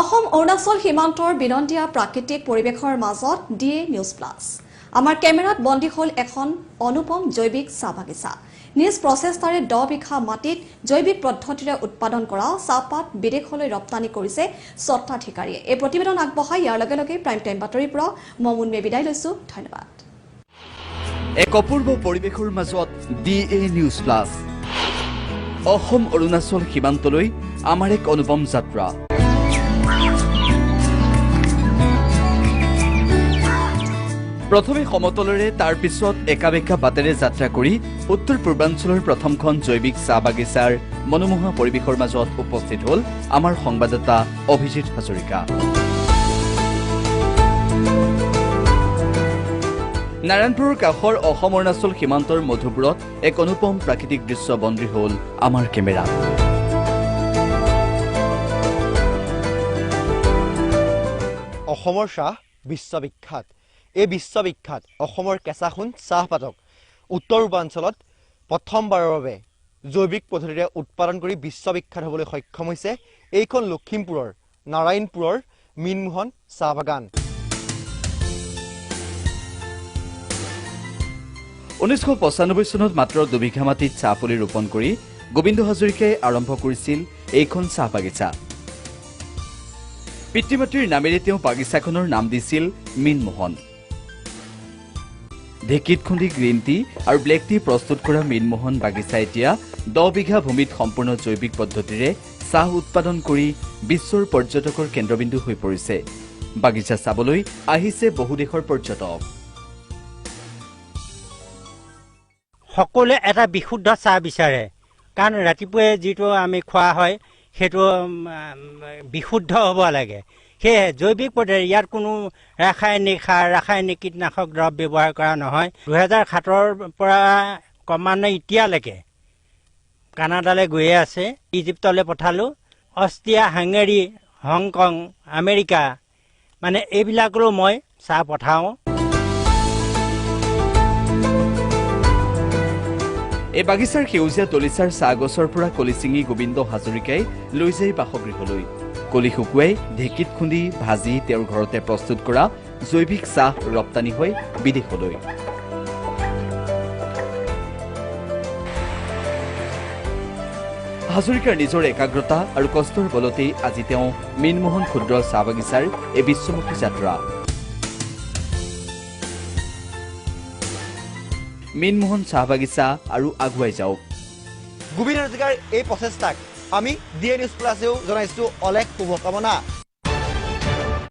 অসম অৰুণাচল সীমান্তৰ বিনন্দীয়া প্ৰাকৃতিক পৰিৱেশৰ মাজত ডি এ নিউজ প্লাছ। আমাৰ কেমেৰাত বন্দী হ'ল এখন অনুপম জৈৱিক চাহ বাগিচা। নিজ প্ৰচেষ্টাৰে 10 বিঘা মাটিত জৈৱিক পদ্ধতিৰে উৎপাদন কৰা চাহপাত বিদেশলৈ ৰপ্তানি কৰিছে স্বত্বাধিকাৰীয়ে। এই প্ৰতিবেদন আগবঢ়াই ইয়াৰ লগে লগে প্ৰাইম টাইম বাতৰিৰ পৰা মই মুনমে বিদায় লৈছো। ধন্যবাদ। এক অপূৰ্ব পৰিৱেশৰ মাজত D A news plus. Assam Arunachal সীমান্তলৈ আমাৰ এক অনুপম যাত্ৰা। প্ৰথমে সমতলেৰে, তাৰ পিছত একাবেকা বাটেৰে যাত্ৰা কৰি উত্তৰ পূৰ্বাঞ্চলৰ প্ৰথমখন জৈৱিক চাহ বাগিচাৰ মনোমোহা পৰিৱেশৰ মাজত উপস্থিত হ'ল আমাৰ সংবাদদাতা অভিজিত হাজৰিকা। নাৰায়ণপুৰৰ কাষৰ অসম অৰুণাচল সীমান্তৰ মধুপুৰত এক অনুপম প্ৰাকৃতিক দৃশ্য বন্দী হ'ল আমাৰ কেমেৰাত। অসমৰ চাহ বিশ্ববিখ্যাত। এই বিশ্ববিখ্যাত অসমৰ কেঁচা সোণ চাহপাতক উত্তৰ পূৰ্বাঞ্চলত প্ৰথমবাৰৰ বাবে জৈৱিক পদ্ধতিৰে উৎপাদন কৰি বিশ্ববিখ্যাত হ'বলৈ সক্ষম হৈছে এইখন লখিমপুৰৰ নাৰায়ণপুৰৰ মীনমোহন চাহ বাগান। 1995 চনত মাত্ৰ 2 বিঘা মাটিত চাহ পুলি ৰোপণ কৰি গোবিন্দ হাজৰিকাই আৰম্ভ কৰিছিল এইখন চাহ বাগিচা। পিতৃ মাতৃৰ নামেৰে তেওঁ বাগিচাখনৰ নাম দিছিল মীনমোহন। ঢেকীত খুন্দি গ্ৰীণ টি আৰু ব্লেক টি প্ৰস্তুত কৰা মীনমোহন বাগিচা এতিয়া 10 বিঘা ভূমিত সম্পূৰ্ণ জৈৱিক পদ্ধতিৰে চাহ উৎপাদন কৰি বিশ্বৰ পৰ্যটকৰ কেন্দ্ৰবিন্দু হৈ পৰিছে। বাগিচা চাবলৈ আহিছে বহু দেশৰ পৰ্যটক। সকলোৱে এটা বিশুদ্ধ চাহ বিচাৰে, কাৰণ ৰাতিপুৱাই যিটো আমি খোৱা হয় সেইটো বিশুদ্ধ হ'ব লাগে। সেয়েহে জৈৱিক পদ্ধতি, ইয়াত কোনো ৰাসায়নিক সাৰ, ৰাসায়নিক কীটনাশক দ্ৰৱ ব্যৱহাৰ কৰা নহয়। 2007ৰ পৰা ক্ৰমান্বয়ে এতিয়ালৈকে কানাডালৈ গৈয়ে আছে, ইজিপ্তলৈ পঠালোঁ, অষ্ট্ৰিয়া, হাংগেৰী, হংকং, আমেৰিকা, মানে এইবিলাকলৈ মই চাহ পঠাওঁ। এই বাগিচাৰ সেউজীয়া দলিচাৰ চাহ গছৰ পৰা কলি ছিঙি গোবিন্দ হাজৰিকাই লৈ যায় বাসগৃহলৈ। কলি শুকুৱাই ঢেকীত খুন্দি ভাজি তেওঁৰ ঘৰতে প্ৰস্তুত কৰা জৈৱিক চাহ ৰপ্তানি হয় বিদেশলৈ। হাজৰিকাৰ নিজৰ একাগ্ৰতা আৰু কষ্টৰ বলতেই আজি তেওঁ মীনমোহন ক্ষুদ্ৰ চাহ বাগিচাৰ এই বিশ্বমুখী যাত্ৰা। মীনমোহন চাহ বাগিচা আৰু আগুৱাই যাওক। গোবিন্দ হাজৰিকাৰ এই প্ৰচেষ্টাক আমি ডি এ নিউজ প্লাছেও জনাইছোঁ অলেখ শুভকামনা।